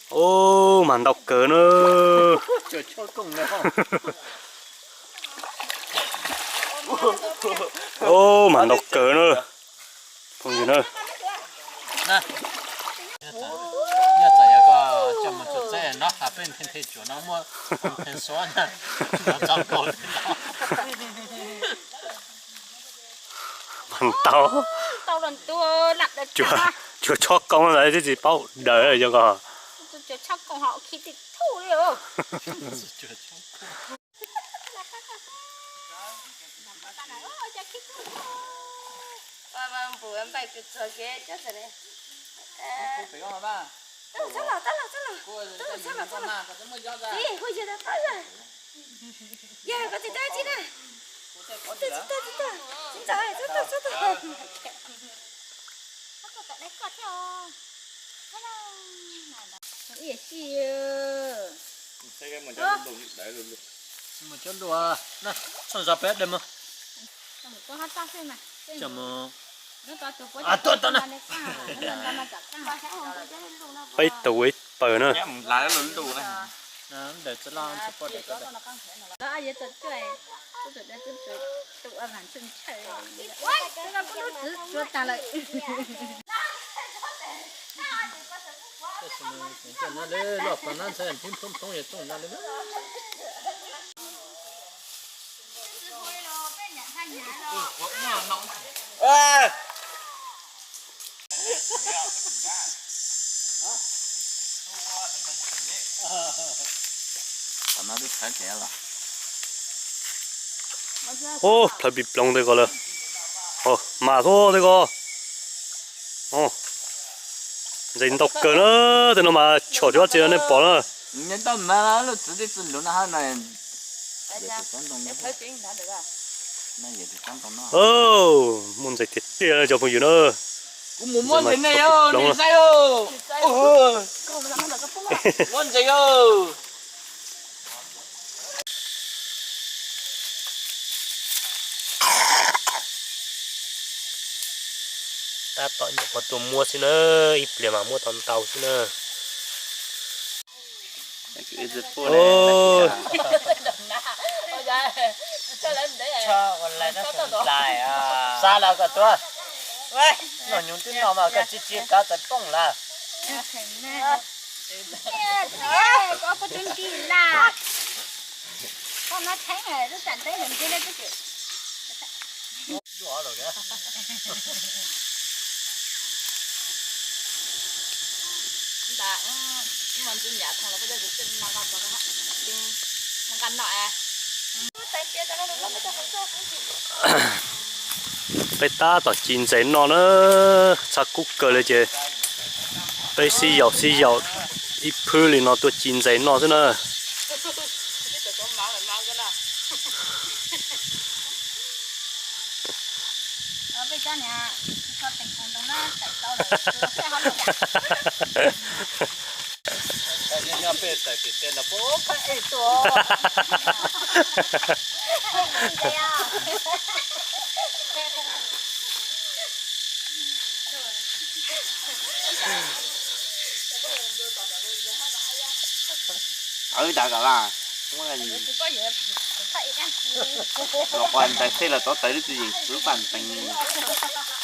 Ub, mas ntau kawg na. Ub, mas ntau kawg na. Phooj ywg na. Yog txawm yog koj coj mus tsuam txeb no, peb nthe nthe tsuam no muaj nthe suab na, txog kaus. Mas ntau. Cuag chob koob ntawd twb tsis paub daws yog koj. Mus cov dua, txhob zov peb dej mog. Peb tau ib pawg na. Ub, plhaw pib ploog tej ko lawm. Mas xwb tej ko. Ntxeev ntau kawg na, tej no mas chom tsis dab tsi nej pom na. Muaj ntxeev tiag tiag cov phooj ywg na. Ntxeev mas chom pib ploog na. Tab tom nyuam qhuav tuaj muab xwb na, ib pliag mas muab tau ntau xwb na. Xa los koj tuaj. Noj nyoos twb noj mas koj tsis tsis kav txawm poob lawm. Peb tab tom ci ntses noj na, txhab kub kawg li ces peb sib yaum sib yaum ib phwb li no tuaj ci ntses noj xwb na. Wb tas kom vaj, los qua ntawd xej los tov tawv lub tw yeem xwb pas ntees.